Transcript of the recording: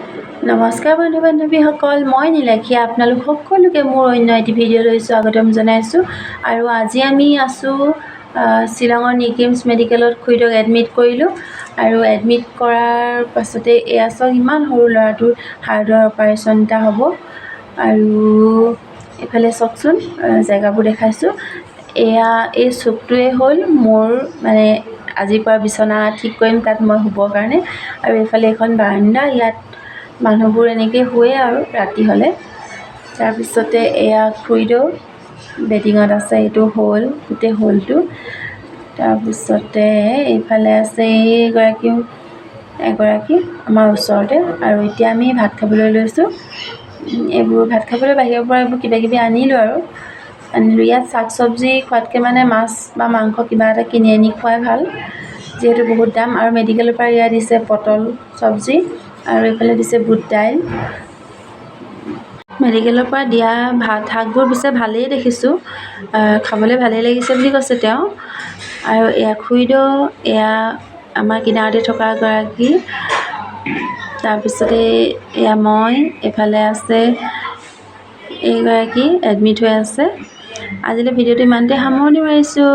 নমস্কাৰ বন্ধু বান্ধৱীসকল, মই নীলাক্ষী আপোনালোক সকলোকে মোৰ অন্য এটি ভিডিঅ'লৈ স্বাগতম জনাইছোঁ। আৰু আজি আমি আছোঁ শ্বিলঙৰ নিকিমছ মেডিকেলত। খুৰীদেউক এডমিট কৰিলোঁ আৰু এডমিট কৰাৰ পাছতে এয়া চাওক, ইমান সৰু ল'ৰাটোৰ হাৰ্টৰ অপাৰেশ্যন এটা হ'ব। আৰু এইফালে চাওকচোন, জেগাবোৰ দেখাইছোঁ। এয়া এই চুকটোৱে হ'ল মোৰ, মানে আজিৰ পৰা বিচনা ঠিক কৰিম, তাত মই শুবৰ কাৰণে। আৰু এইফালে এখন বাৰাণ্ডা, ইয়াত মানুহবোৰ এনেকৈ শুৱে আৰু ৰাতি হ'লে। তাৰপিছতে এয়া খুৰীদেউ বেডিঙত আছে। এইটো হ'ল গোটেই হলটো। তাৰপিছতে এইফালে আছে এইগৰাকীও এগৰাকী আমাৰ ওচৰতে। আৰু এতিয়া আমি ভাত খাবলৈ লৈছোঁ। এইবোৰ ভাত খাবলৈ বাহিৰৰ পৰা এইবোৰ কিবা কিবি আনিলোঁ আৰু আনিলোঁ। ইয়াত শাক চব্জি খোৱাতকৈ মানে মাছ বা মাংস কিবা এটা কিনি আনি খোৱাই ভাল, যিহেতু বহুত দাম। আৰু মেডিকেলৰ পৰা এয়া দিছে পটল চব্জি আৰু এইফালে দিছে বুট দাইল। মেডিকেলৰ পৰা দিয়া ভাত শাকবোৰ পিছে ভালেই দেখিছোঁ, খাবলৈ ভালেই লাগিছে বুলি কৈছে তেওঁ। আৰু এয়া খুৰীদেউ, এয়া আমাৰ কিনাৰতে থকা গৰাকী। তাৰপিছতে এয়া মই, এইফালে আছে এইগৰাকী এডমিট হৈ আছে। আজিলৈ ভিডিঅ'টো ইমানতে সামৰণি মাৰিছোঁ।